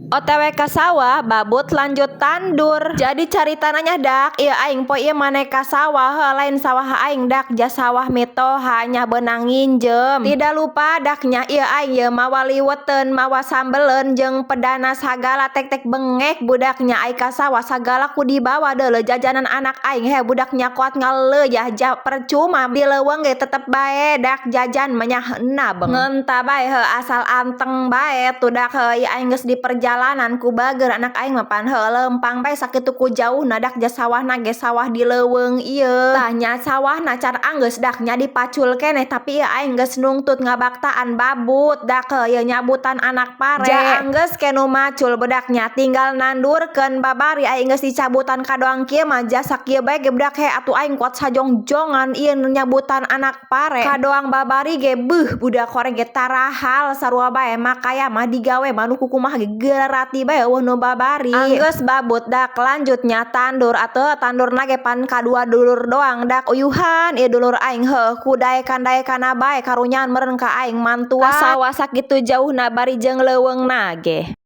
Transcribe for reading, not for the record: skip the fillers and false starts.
OTW ka sawah, babut lanjut tandur. Jadi caritana nya dak, ieu aing poe ieu maneh ka sawah, heuh lain sawah aing dak, ja sawah mitoha nya beunang nginjem. Tidak lupa dak nya ieu aing ieu mawa liweteun, mawa sambeleun jeung pedana sagala tek-tek bengek budak nya ai ka sawah sagala ku dibawa deuleu jajanan anak aing he budak nya kuat ngaleuh ja percuma di leuweung ge tetep bae dak jajan mah nya nabeng. Ngeunta bae heuh asal anteng bae tuh dak heuh ieu aing geus di perjalanan ku bager anak aing mah pan heuh leumpang bae sakitu ku jauhna dak ja sawahna ge sawah di leuweung ieu. Tah nya sawahna can anggeus dak nya dipacul keneh, tapi ieu aing geus nungtut ngabaktaan babut dak heuh ieu nyabutan anak pare. Ja anggeus ke nu macul budak nya tinggal nandurkeun babari aing geus dicabutan kadoang kieu mah ja sakieu bae ge budak he atuh aing kuat sajongjongan ieu nyabutan anak pare. Kadoang babari ge beuh budak horeng ge tarahal sarua bae makaya mah digawe mah nu kukumaha ge gerati bae euweuh nu babari. Anggeus babut dak lanjutnya tandur atuh tandurna ge pan kadua dulur doang dak uyuhan ieu dulur aing heuh ku daekan-daekanna bae karunyaan meureun ka aing mantuan. Ka sawah sakitu jauhna bari jeung leuweungna ge.